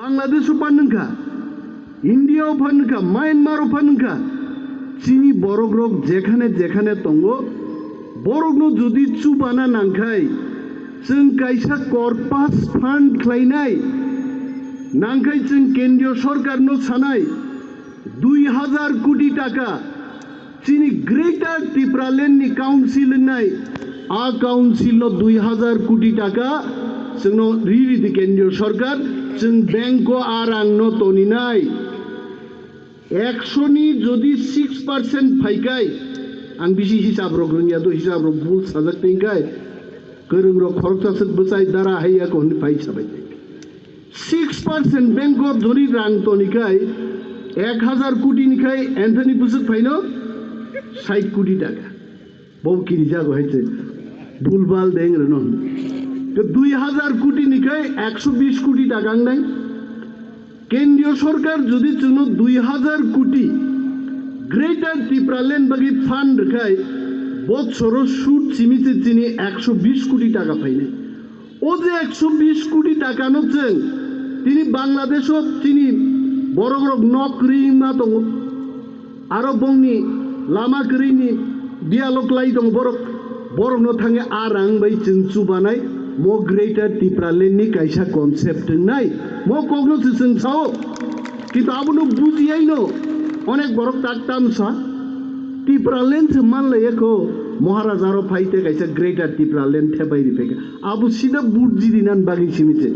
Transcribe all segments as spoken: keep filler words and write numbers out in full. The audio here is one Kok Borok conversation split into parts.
Bangladesh o phan wngkha, India o phan wngkha, Myanmar o phan wngkha. Chini borok rok jekhane jekhane tongo, borok no jodi chubana nangkhai, chwng kaisa corpus fund khlainai, nangkhai chwng kendriyo sorkar no sanai, dui hazar koti taka chini Greater Tipraland ni council wngnai, a council no dui hazar koti taka chwngno ri ri di kendriyo sorkar, chwng bank o a rang no toninai. Ekso ni jodi six percent phaikai, ang bisi hisab rok rwngya do, hisab rok bul sajak tengkai, kwrwng rok khoroksa swk bwchai dara haiya ko hwnwi phai sabai tengkai. Six percent bank o dhori rang tonikhai, ek hazar koti ni khai anthony bwswk phaino sait koti taka. Bo kirijago hai se bulbal deng reno. Ke dui hazar koti ni khai ekso bis koti taka wngnai. Kendriyo sorkar jodi chwngno dui hazar koti Greater Tipraland bagwi fund rwkhai, bochoro sud simi se chini ekso bis koti taka phainai. O je ekso bis koti taka no chwng tini Bangladesh o chini borok rok nok kwrwi wngma tongo, aro bongni lama kwrwi ni dialog lai tongo borok, borok no thangwi a rang bai chwng chubanai mo Greater Tipraland ni kaisa concept wngnai, mo kok no se chwng sao. Kintu abono bujiyaino onek borok tak tamsa Tipraland se manlaiya ko, Maharaj aro phaite kaisa Greater Tipraland thepai ripheka. Abo sida bujidinan bagwi simi se.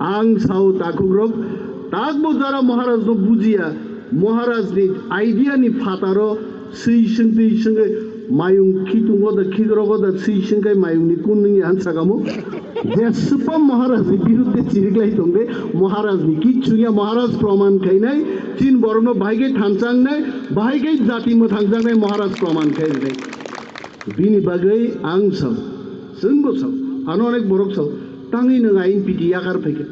Ang sao takhukrok, takbo jara Maharaj no bujiya, Maharaj ni idea ni phataro swi swng twi swngwi mayung khitungo da khigrogo da swi swngkai mayung ni kun nungya han sakamo. Jeswpam Maharaj ni birudde chiriklai tongde, Maharaj ni kichu ya, Maharaj proman khainai, chin borokno bahai khe thansangnai, bahai khe jati mwthangjaknai Maharaj proman khainai. Bini bagwi ang sao, chwngbo sao, ano onek borok sao, tangwi nwng ain piti yakar phaikha.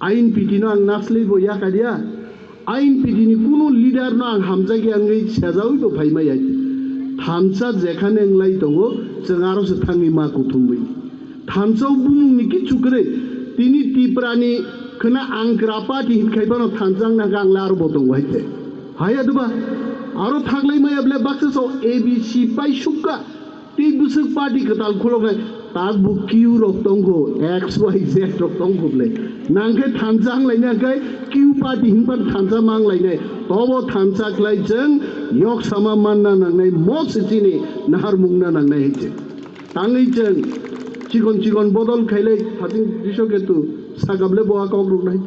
Ain piti no ang naslei bo yakadia. Ain piti ni kunu leader no ang hamjakya wngwi sejawi bo phaimaya. Thansa jekhane wnglai tongo, chwng aro se thangwi ma kuthumwi. Thansa o bumung ni kichu kwrwi. Tini Tipra ni khwna ang kra party hinkhai bano thansa wngna khe ang le aro bo tongo hai te. Haya duba? Aro thaklai maya ble baksa so A B C pai sukka. Tei bwswk party kwtal khuloknai, takbo Q rok tongkho, X Y Z rok tongkho ble. Nangkhe thansa wnglainai khe Q party hinphan thansa ma wnglainai. Tobo thansa khlai chwng yok sama manna nangnai, mo se chini naharmungna nangnai hai se. Tangwi chwng chikon chikon bodol khailai phating Drishoketu sakable bo a kok roknai.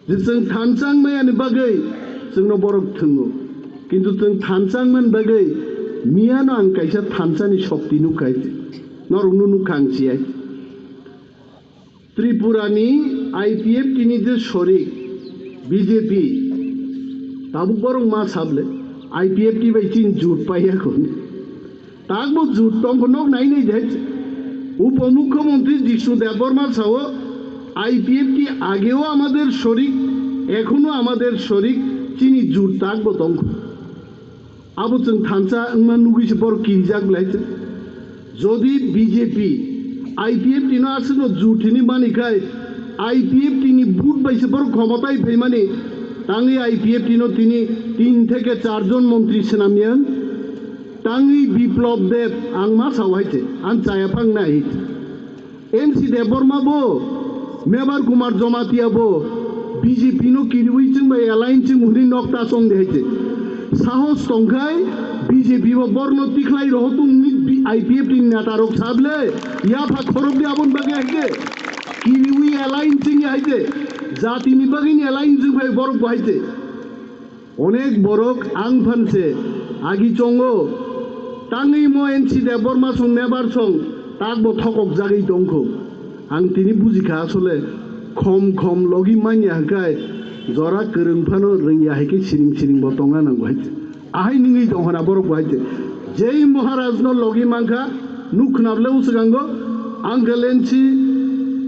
Je chwng thansa wngmani bagwi chwngno borok thwngo, kintu chwng thansa wngmani bagwi miyano ang kaisa thansa ni shokti nukha hai se. Norokno nukha ang siyai. Tripura ni I P F T ni je sorik B J P, tabuk borok ma sable I P F T bai chini jut paiya kho. Takbo jut tongkho nok nai nai jai. উপমুখ্যমন্ত্রী জিষ্ণু Debbarma sao, IPFT আগেও আমাদের শরিক, এখনো আমাদের শরিক, chini jut takbo tongkho. Abo chwng thansa wngma nugwi se borok kirijak belai se. Jodi B J P I P F T no aswkno jut hini mani khai, I P F T ni vote bai se borok khomotai phaimani, tangwi I P F T no tini tin theke char jon montri swnamya. Tangwi Biplab Deb, ang ma sao hai se, ang chaya phang nai. N C Debbarma bo, Mebar Kumar Jamatia bo, B J P no kiriwi chwng bai alliance chwng hwnwi nok ta chong de hai se. Sahos tongkhai B J P bo borno tikhlai rohotung ni I P F T ni neta rok sable, yapha khorok de abon bagwi hai se. Kiriwi alliance chwng hai se. Jati ni bagwi ni alliance chwng phai borok bo hai se. Onek borok ang phan se agi chongo, tangwi mo N C Debbarma song Mebar song takbo thokok jagwi tongkho. Ang tini bujikha asole khom khom logi manya hwnkhe jora kwrwng phano rwngya hai khe siring siring bo tongna nango hai se. Ahai nungwi tong hana borok bo hai se. Jei Maharaj no logi mankha, nuk khwnable uswkango, Uncle N C,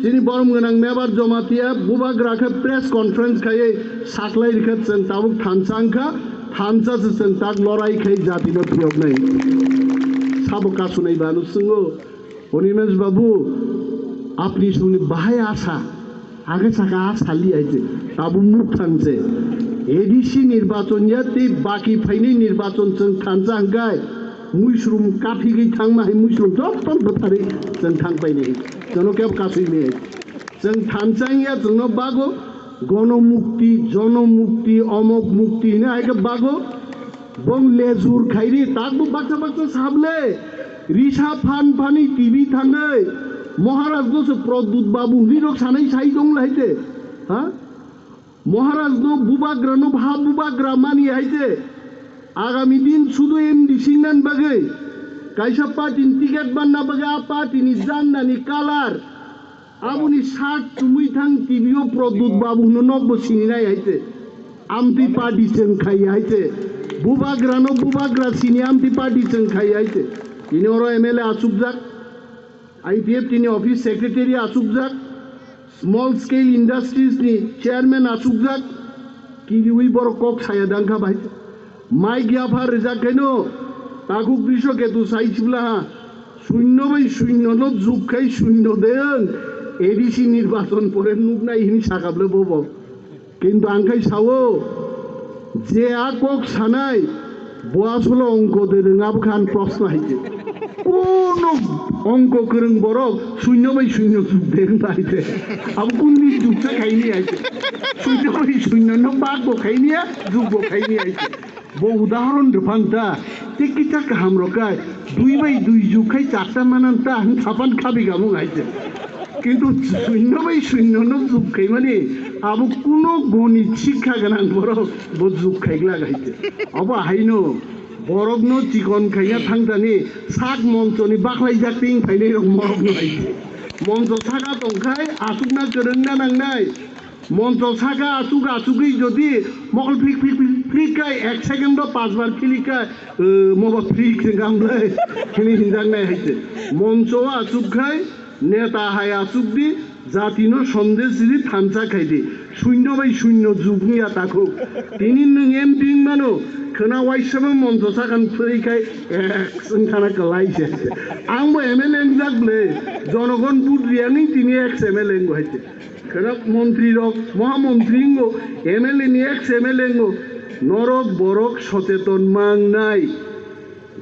chini borom gwnang Mebar Jamatia, bubagra khe press conference khaiwi saklai rikha chwng tabuk thansa wngkha, thansa se chwng tak lorai khai jati no phiyoknai. Sabo kasunai banu swngo, Animesh Babu, apni songni bahai asa? Age saka a sali aise, tabuk nuk thangse. A D C nirbachon ya tei baki phainai nirbachon chwng thansa hwnkhe muisrum kaphigwi thangma hai muisrum joto bwtharwi chwng thang painai. Chwngno kebo kasui maya. Chwng thansa wngya chwngno bago gono mukti, jono mukti, omok mukti hwnwi hai khe bago. Bong lejur khairi takbo baksa baksa sable. Risa phan phani T V thangwi Maharaj no se Pradyut Babu hwnwi rok sanai sai dong lai de. Ha? Maharaj no bubagra no bha bubagra mani hai de. Agami din sudu M D C nan bagwi kaisa party ni ticket banna bagwi a party ni janda ni colour. Aboni sak chumui thang T V o Pradyut Babu hwno nokbo sininai hai se. Amtwi party chwng khai hai se. Bubagrano bubagra sini amtwi party chwng khai hai se. Tini oro M L A achukjak. I P F T ni office secretary achukjak. Small scale industries ni chairman achukjak. Kiriwi borok kok saya dangkha bai. Mike yapha rijak khaino takhuk Krisho Ketu sai chibla ha. Shunno bai shunno no jukkhai shunno deung. A D C nirbachon pore nuknai hini sakable bobo. Kintu ang khai sao, je a kok sanai, bo asolo ongko de rwng abo khan proshno hai de. Kono ongko kwrwng borok shunno bai shunno jukde wng bai de. Abo kun ni juksa khaini hai de. Shunno bai shunno no bak bo khaini ya, juk bo khaini hai de. Bo udahoron rwphang ta, tei kisa kaham rok kai, dui bai dui juk khai charta manan ta, hwn sapan khabi gamung hai se. Kintu shunno bai shunno no juk khai mani, abo kuno goni shikha gwnang borok bo juk khai glak hai se. Obo haino borok no chikon khaina thang tani sak moncho ni baklai jak ting phainai rok morok no hai se. Moncho saka tong khai asuk na kwrwng na nangnai. Moncho saka achuk achugwi jodi mokol phrik phrik phrik phrik khai ek second o panch bar khilik khai, eh, moba phrik se gamlai hini hinjaknai hai se. Moncho o achuk khai neta hai achuk di, jati no sondes di, thansa khai di. Shunno bai shunno jukni ya takhuk. Tini nwng M P wng mano, khwna waisaba moncho saka ni phwrwi khai, eh, wng thana kwlai se. Ang bo M L A wngjak ble, jonogon vote riyani tini ex M L A wngo hai se. Kheno montri rok, mohamontri wngo, M L A ni ex M L A wngo, norok borok socheton mangnai,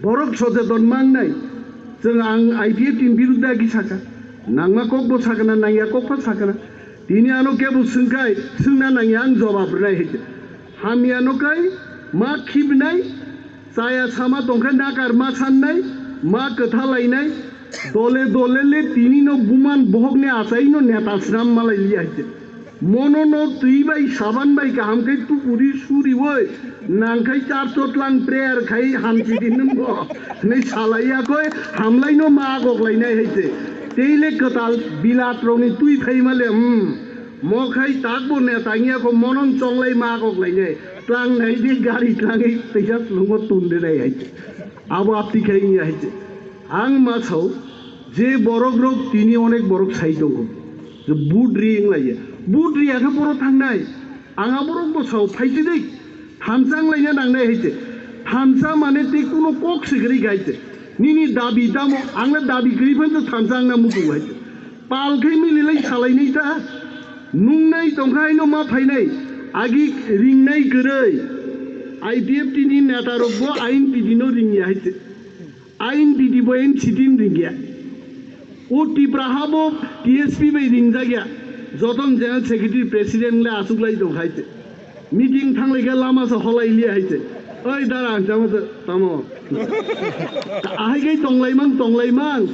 borok socheton mangnai. Chwng ang I P F T ni birudde agi saka, nangma kok bo sakana, nangya kok pha sakana. Tini ano kebo swngkhai, swngna nangya ang jobab rwnai hai. Hamya no kai, ma khibnai, chaya sama tongkhe nakar ma sannai, ma kwtha lainai, dole dole le tini no buman bohok ni achai no neta swnam malai liya hai se. Mono no twi bai saban bai kaham khai tupuri suri woi, nang khai char chotlang prayer khai hamchi di nung bo. Nei salai ya koi hamlai no ma agok lainai hai se. Tei le kwtal bilat rok ni twi phai ma le, hmm. Mo khai tak bo neta wngya kho, mono chonglai ma kok lai nai. Tlang nai di gari tlangwi teisa slungo tun de nai hai. Abo apti khai wngya hai. Ang ma sao je borok rok tini onek borok sai tongo. Je vote ri wng lai ya. Vote ri ya khe boro thang nai. Ang aborok bo sao phai si dei. Thansa wng lai ya nang nai hai se. Thansa mane tei kuno kok se gari gai se. Nini dabi tamo ang le dabi gari phan se thansa wng na muchung hai se. Pal khe mililai salainai ta. Nungnai tongkha haino ma phainai. Agi ringnai kwrwi. I P F T ni neta rok bo ain pidi no ringya hai se. Ain pidi bo N C T ni ringya. O Tipra ha bo T S P bai ringjak ya. Joton General Secretary President le asuk lai tong hai se. Meeting thanglai khe lama se holai liya hai se. Oi dara ang chama se tamo. Ahai kai tonglai mang tonglai mang.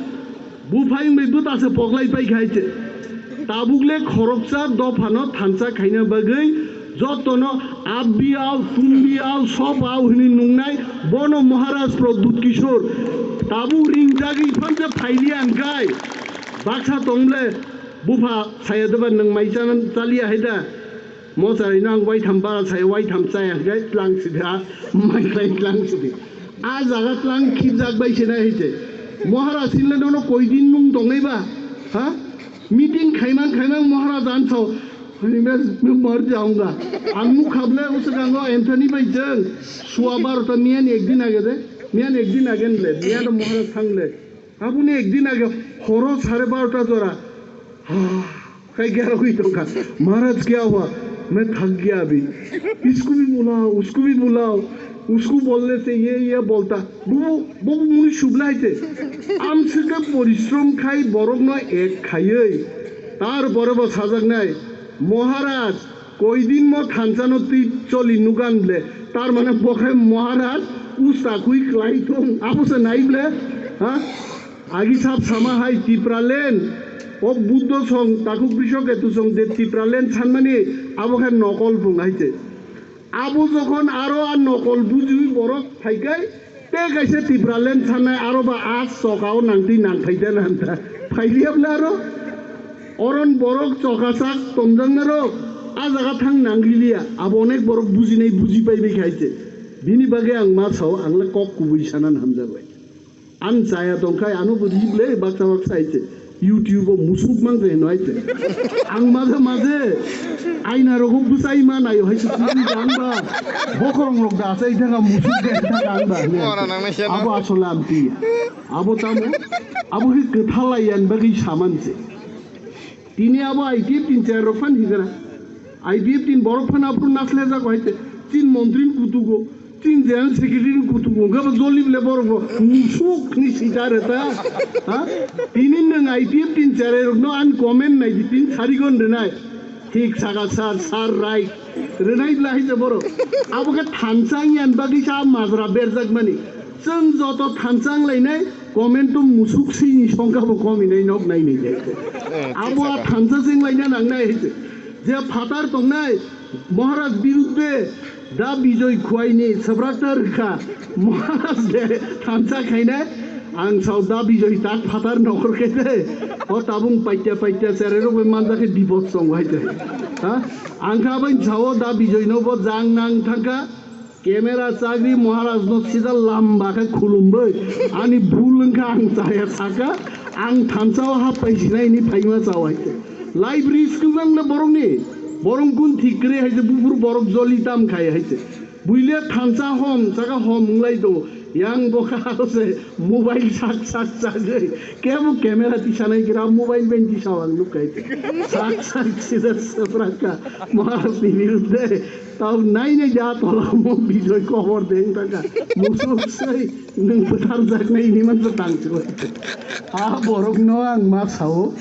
Buphai wngwi bwta se poklai pai khai se. Tabuk le khoroksa dophano thansa khaina bagwi jotono abbi ao, tumbi ao, sop ao hwnwi nungnai bono Maharaj Pradyut Kishore. Tabuk ringjagwi phansa phailiya hwnkhai baksa tong le bupha saya doba nwng mai chana chaliya hai da? Mochari no ang waitham bara sai, waitham chaya hwnkhe tlang sidi, a mai klai tlang sidi. A jaga tlang khibjak bai se nai hai se. Maharaj hinle nono koi din nung tongnai ba? Ha? Meeting khaimang khaimang Maharaj ansao. Ani mes mar jaunga. Ang nuk khable uswkango Anthony bai jeng. Sua barota miyan ek din age de. Miyan ek din age le. Miyan Maharaj thang le. Aboni ek din age horo sare barota jora. Ha. Kai kya rogwi tongkha. Maharaj kya hua? Main thak gaya abhi. Isko bhi bulao, usko bhi bulao. Usko bolne se ye ye bolta. Bobo bobo muni sublaite. Amswkhe porishrom khai borokno ek khaiwi. Tarpore bo sajaknai. Maharaj, koidin mo thansa no twi choli nugan ble. Tar mane bo khe Maharaj usa khui klai thung. Abo se nai ble. Ha? Agi sap sama hai Tipraland, o Buddho song takhuk Brishoketu song de Tipraland sanmani abo khe nokol phung hai se. Abo jokhon aro a nokol bujiwi borok phaikai, te kaisa Tipraland sannai aro ba a chokao nangtwi nangphai de nanta. Phailiya bwle aro. Oron borok chokasak tongjaknarok a jaga thang nangliya. Abo onek borok bujinai buji paibai khai se. Bini bagwi ang ma sao, ang le kok kubui sanan hamjak bai. Ang chaya tongkhai, ano bo ribwle baksa baksa hai se. YouTube o musuk mang se hino hai se. Ang maje maje aina rogo bwsai ma nayo hai se, tini da ang ba. Bokorong rok da achai thaka musuk de thaka ang ba. Ora nang nai se no. Abo asole amti. Abo tamo, abo khe kwthalai yan bagwi saman se. Tini abo I P F tin chair rok phan higara. I P F tin borok phan aphuru naslejak hai se. Tin montri ni kutugo. Tin general secretary ni kutugo. Hwnkhe bo joli bole borok bo musuk ni sita reta. Ha? Tini nwng I P F tin chair rok no an comment nai di, tin sarigon rwnai. Thik saka sir, sir right. Rwnai bla hai se borok. Abo khe thansa wngya ni bagwi sa majra berjak mani. Chwng joto thansa wnglainai, comment o musuk sini songkha bo kominai nok nainai de. Abo a thansa se wnglaina nangnai hai se. Je phatar tongnai, Maharaj birudde da Bijoy Khuaini swbrakta rwkha. Maharaj de thansa khainai, ang sao da Bijoy tak phatar nokhor khe de. O tabung paitya paitya cherai rok bai manja khe bipod song hai de. Ha? Ang kha bai sao da Bijoy no bo jang nang thangkha. Camera chagri Maharaj no sida lamba khe khulumbai, ani bul wngkha ang chaya saka, ang thansa o happai sinai ni phaima chawai. Library swkang le borok ni, borok gun thik kwrwi hai se buphuru borok joli tam khai hai se. Buile thansa hom, saka hom wnglai tongo. Yang bo kha aro se mobile sak sak chagwi. Kebo camera tisanai gira mobile bai tisa ang nuk kai te. Sak sak sida swprak kha. Maharaj ni birudde. Tau nai nai ja tola mo Bijoy kobor deng taka. Musuk sei nwng bwthar jak nai ni man tang chwai. A borok no ang ma sao.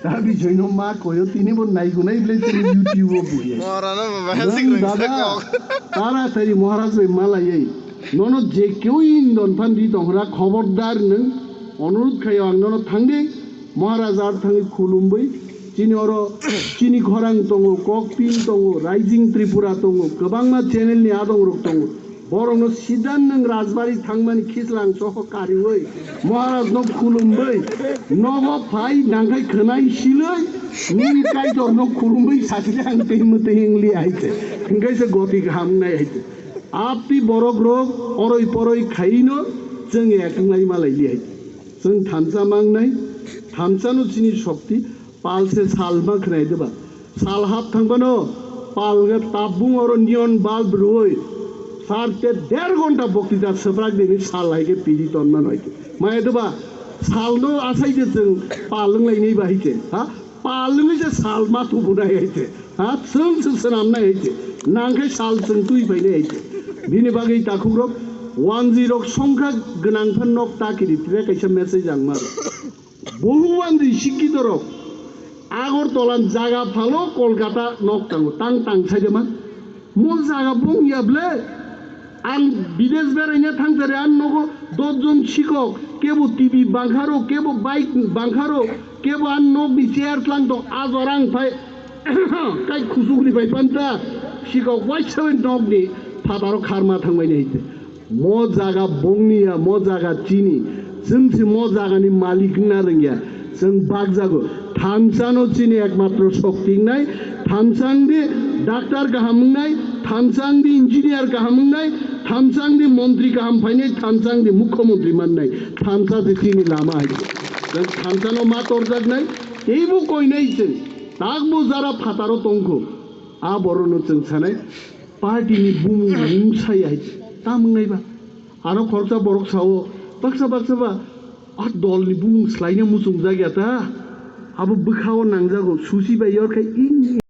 Da Bijoy no ma koyo tini bo nai gunai ble tini YouTube o buye. Ora no ba Nwng sing dada, kok. Taratari Maharaj bai malai ei. Nono je keu in don phan di tong hra khobordar nwng. Onurudh khayo ang nono thangdi. Maharaj ar thangwi khulumwi. Chini oro chini khorang tongo, Kokpin tongo, Rising Tripura tongo, kwbangma channel ni adong rok tongo. Borokno sidan nwng Rajbari thangmani khislang soho kariwi Maharajno khulumwi nogo phai nangkhai khwnai silwi nini Kaitorno khulumwi sakhe ang tei mwtwi wngli hai se. Hingkhe se goti kaham wngnai hai se. Apni borok rok oroi poroi khaino chwng ek wngnai malaili hai se. Chwng thansa mangnai, thansano chini shokti, pal se sal ma khwnai diba. Sal hap thangmano, pal khe tabung oro neon bulb rwui, sar te der ghonta boktita swprak dini sal hai khe pidi tonmano hai khe. Maya diba, salno asai khe chwng pal wnglainai ba hai khe, ha? Pal wngwi se sal ma thubunai hai khe, ha? Chwng se swnamnai hai khe, nang khe sal chwng twi phainai hai khe. Bini bagwi takhukrok, wanjwi rok songkha gwnang phan nok ta kiri tire kaisa message ang maro. Bohu wanjwi sikkito rok Agartala ni jaga phalo Kolkata nok tango tang tang sai de ma. Mo jaga bung ya ble. Ang bidesh beraina thangthari ang nogo dos jon sikok, kebo T V bangkharo, kebo bike bangkharo, kebo ang nokni chair tlang tong ajor ang phai kai khusukni bai panta sikok waisa bai nokni phataro kharma thangbai nai. Mo jaga bongni ya, mo jaga chini. Chwng se mo jaga ni malik wngna rwngya. Chwng bakjago. Thansa no chini ekmatro shokti wngnai. Thansa wngdi doctor kaham wngnai. Thansa wngdi engineer kaham wngnai. Thansa wngdi montri kaham phainai. Thansa wngdi mukhyamantri mannai. Thansa se chini lama hai. Chwng thansa no ma torjaknai. Teibo koinai chwng. Takbo jara phataro tongkho. A borok no chwng sanai. Party ni bumung mung saya hai. Tamung nai ba. Aro khoroksa borok sao, baksa baksa ba, a dol ni bumung swlaina muchungjak ya ta. Abo bwkhao nangjago, susi bai yor khe in